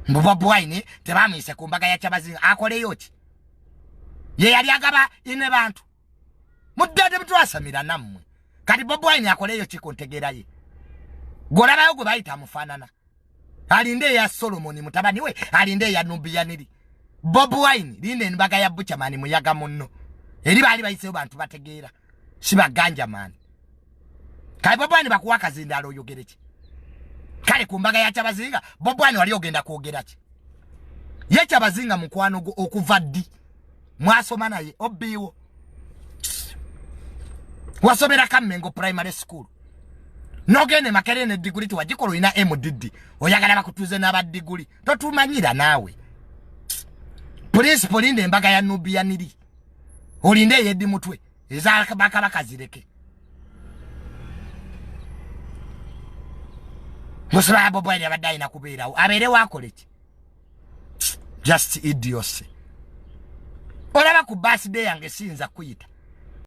Mbu Bobi Wine tebamuyise ku mbaga ya Kyabazinga, akoleyo ki? Ye yali agaba ine bantu mudde temutwasamira nammwe. Kati Bobi Wine akoleyo ki ku ntegeera ye? Gw'olabayo gwe bayita amufaanana, alinde eya Solomoni mutabani we, alinde eya Nubiyaniri. Bobi Wine linda embaga ya Buchamani muyaga munno, eri baali bayiseyo bantu bategeera, si baganja maani. Kale Bobi Wine bakuwa akazindaalo oyogere ki? Kale ku mbaga ya Kyabazinga Bobi Wine wali ogenda kwogera ki? Ye Kyabazinga mukwano gwo okuva ddi? Mwasoma naye obbiiwo, wasomera Kammengo Primary School, nogenda e Makerere ne diguli tewagikola, olina MDD, oyagala bakutuze n'abadiguli, totumanyira naawe. Principal, linda embaga ya Nubianiri, olinde eyeddi mutwe ezabakabaka zireke. Musula Bobi Wine abadde alina kubeerawo, abeerewo akole ki? Just idiocy. Olaba ku birthday yange siyinza kuyita.